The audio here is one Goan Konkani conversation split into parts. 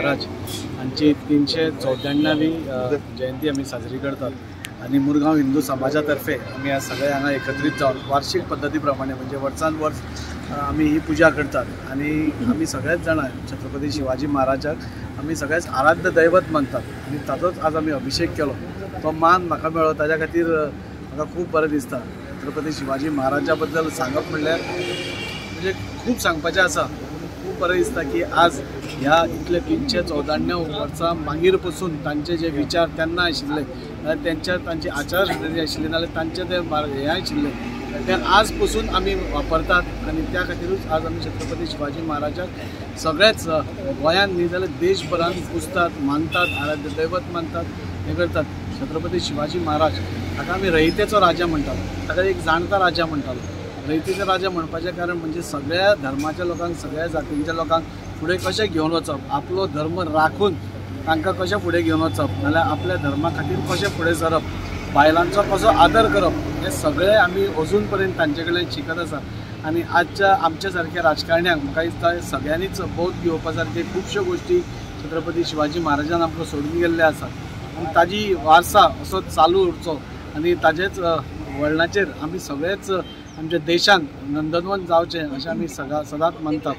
महाराज हांची 394वी जयंती आमी साजरी करतात आनी मुरगांव हिंदू समाजा तर्फे आमी आज सगळे हांगा एकत्रीत जावन वार्षिक पद्दती प्रमाणे म्हणजे वर्सान वर्स आमी ही पुजा करतात आनी आमी सगळेच जाणां छत्रपती शिवाजी महाराजाक आमी सगळेच आराध्य दैवत मानतात आनी ताचोच आज आमी अभिषेक केलो. तो मान म्हाका मेळ्ळो ताज्या खातीर म्हाका खूब बरें दिसता. छत्रपती शिवाजी महाराजा बद्दल सांगप म्हणल्यार म्हणजे खूब सांगपाचें आसा. खूब बरें दिसता की आज ह्या इतले 394 वर्सां मागीर पसून तांचे जे विचार तेन्ना आशिल्ले, नाल्यार तांची आचारसंहिता आशिल्ली, नाल्यार तांचे ते हें आशिल्ले ते आज पसून आमी वापरतात आनी त्या खातीरूच आज आमी छत्रपती शिवाजी महाराजाक सगळेच गोंयांत न्ही जाल्यार देशभरान पुजतात, मानतात, आराध्य दैवत मानतात, हें करतात. छत्रपती शिवाजी महाराज हाका आमी रयतेचो राजा म्हणटालो, ताका एक जाणता राजा म्हणटालो. रयतेचो राजा म्हणपाचें कारण म्हणजे सगळ्या धर्माच्या लोकांक, सगळ्या जातींच्या लोकांक फुडें कशें घेवन वचप, आपलो धर्म राखून तांकां कशें फुडें घेवन वचप, नाल्यार आपल्या धर्मा खातीर कशें फुडें सरप, बायलांचो कसो आदर करप, हें सगळें आमी अजून पर्यंत तांचे कडल्यान शिकत आसा. आनी आजच्या आमच्या सारक्या राजकारण्यांक म्हाका दिसता सगळ्यांनीच बोध घेवपा सारखे खुबश्यो गोश्टी छत्रपती शिवाजी महाराजान आमकां सोडून गेल्ले आसा आनी ताजी वारसा असो चालू उरचो आनी ताजेच वळणाचेर आमी सगळेच आमच्या देशान नंदनवन जावचें अशें आमी सदांच मानतात.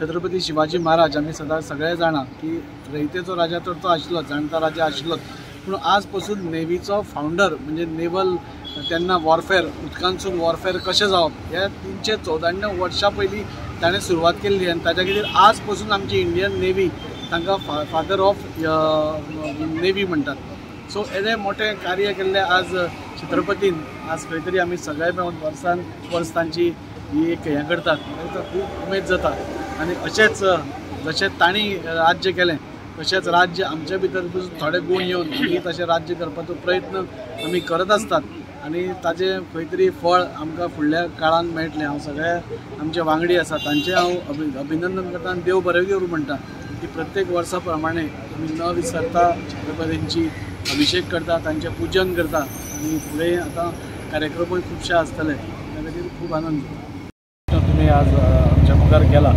छत्रपती शिवाजी महाराज आमी सदांच सगळे जाणा की रयतेचो राजा तर तो आशिल्लो, जाणता राजा आशिल्लोच, पूण आज पसून नेवीचो फावंडर म्हणजे नेवल तेन्ना वॉरफेअर, उदकांतसून वॉरफेअर कशें जावप ह्या 394 वर्सां पयलीं ताणें सुरवात केल्ली आनी ताच्या खातीर आज पसून आमची इंडियन नेवी तांकां फादर ऑफ नेवी म्हणटात. सो येदें मोठें कार्य केल्लें आज छत्रपतीन, आज खंय तरी आमी सगळे मेळून वर्सान वर्स तांची ही एक हें करतात, खूब उमेद जाता. आनी अशेंच जशें तांणी राज्य केलें तशेंच राज्य आमच्या भितर थोडे गूण येवन आमी तशें राज्य करपाचो प्रयत्न आमी करत आसतात आनी ताजें खंय तरी फळ आमकां फुडल्या काळान मेळटलें. हांव सगळे आमचे वांगडी आसा तांचें हांव अभिनंदन करता आनी देव बरें करूं म्हणटा की प्रत्येक वर्सा प्रमाणे आमी न विसरता छत्रपतींची अभिषेक करता, तांचें पुजन करता आनी फुडें आतां कार्यक्रमूय खुबशे आसतले, त्या खातीर खूब आनंद जाता. तुमी आज आमच्या मुखार केला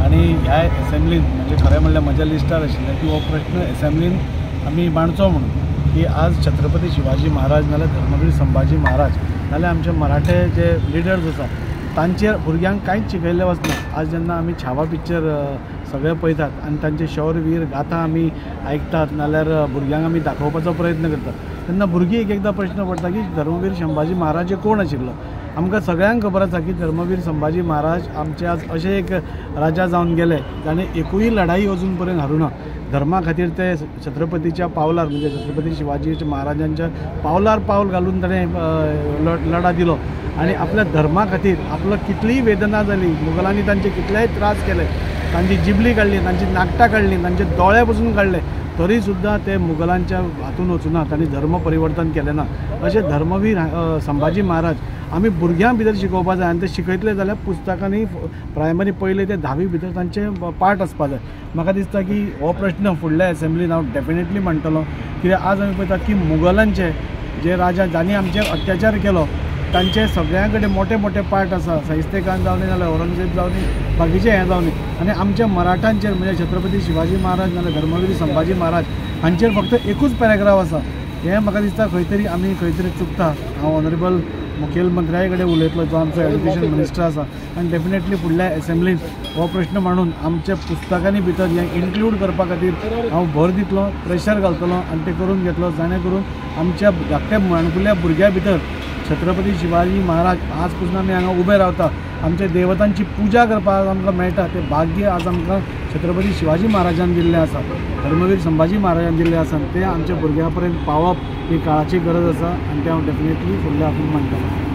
आनी ह्या एसेंब्लीन म्हणजे खरें म्हणल्यार म्हज्या लिस्टार आशिल्लें की हो प्रश्न एसेंब्लीन आमी मांडचो म्हणून की आज छत्रपती शिवाजी महाराज नाल्यार धर्मवीर संभाजी महाराज नाल्यार आमचे मराठे जे लिडर्स आसा तांचेर भुरग्यांक कांयच शिकयल्लें वचना. आज जेन्ना आमी छावा पिक्चर सगळे पळयतात आनी तांचे शौर्यवीर गाथा आमी आयकतात नाल्यार भुरग्यांक आमी दाखोवपाचो प्रयत्न करतात तेन्ना भुरगीं एक एकदां प्रश्न पडटा की धर्मवीर संभाजी महाराज कोण आशिल्लो. आमकां सगळ्यांक खबर आसा की धर्मवीर संभाजी महाराज आमचे आज अशे एक राजा जावन गेले जाणें एकूय लढाई अजून पर्यंत हारूना. धर्मा खातीर ते छत्रपतीच्या पावलार म्हणजे छत्रपती शिवाजी महाराजांच्या पावलार पावल घालून ताणें लढा दिलो आनी आपल्या धर्मा खातीर आपलो कितलीय वेदना जाली, मुगलांनी तांचे कितलेय त्रास केले, तांची जिबली काडली, तांची नाकटां काडली, तांचे दोळे पसून काडले, तरी सुद्दां ते मुगलांच्या हातून वचूना, तांणी धर्म परिवर्तन केलें ना. अशें धर्मवीर संभाजी महाराज आमी भुरग्यां भितर शिकोवपा जाय आनी ते शिकयतले जाल्यार पुस्तकांनी प्रायमरी पयले ते 10वी भितर तांचे पार्ट आसपा जाय. म्हाका दिसता की हो प्रश्न फुडल्या एसेंब्लीन हांव डेफिनेटली म्हणटलो, कित्याक आज आमी पळयतात की मुगलांचे जे राजा जांणी आमचेर अत्याचार केलो तांचे सगळ्यां कडेन मोठे मोठे पार्ट आसा, साहित्यकान जावनी नाल्यार औरंगजेब जावनी, बाकीचे हें जावनी, आनी आमच्या मराठांचेर म्हणजे छत्रपती शिवाजी महाराज नाल्यार धर्मवीर संभाजी महाराज हांचेर फक्त एकूच पॅराग्राफ आसा. हें म्हाका दिसता खंय तरी आमी खंय तरी चुकता. हांव ऑनरेबल मुखेलमंत्र्या कडेन उलयतलो जो आमचो एज्युकेशन मिनिस्टर आसा आनी डेफिनेटली फुडल्या एसेंब्लीन हो प्रश्न मांडून आमच्या पुस्तकांनी भितर हें इन्क्लूड करपा खातीर हांव भर दितलो, प्रेशर घालतलो आनी तें करून घेतलो, जाणें करून आमच्या धाकट्या माणकुल्या भुरग्यां भितर छत्रपती शिवाजी महाराज आज पसून आमी हांगा उबे रावता, आमच्या देवतांची पुजा करपाक आमकां मेळटा तें भाग्य आज आमकां छत्रपती शिवाजी महाराजान दिल्लें आसा, धर्मवीर संभाजी महाराजान दिल्लें आसा, तें आमच्या भुरग्यां पर्यंत पावप ही काळाची गरज आसा आनी तें हांव डेफिनेटली फुडल्या हातूंत मांडटलो.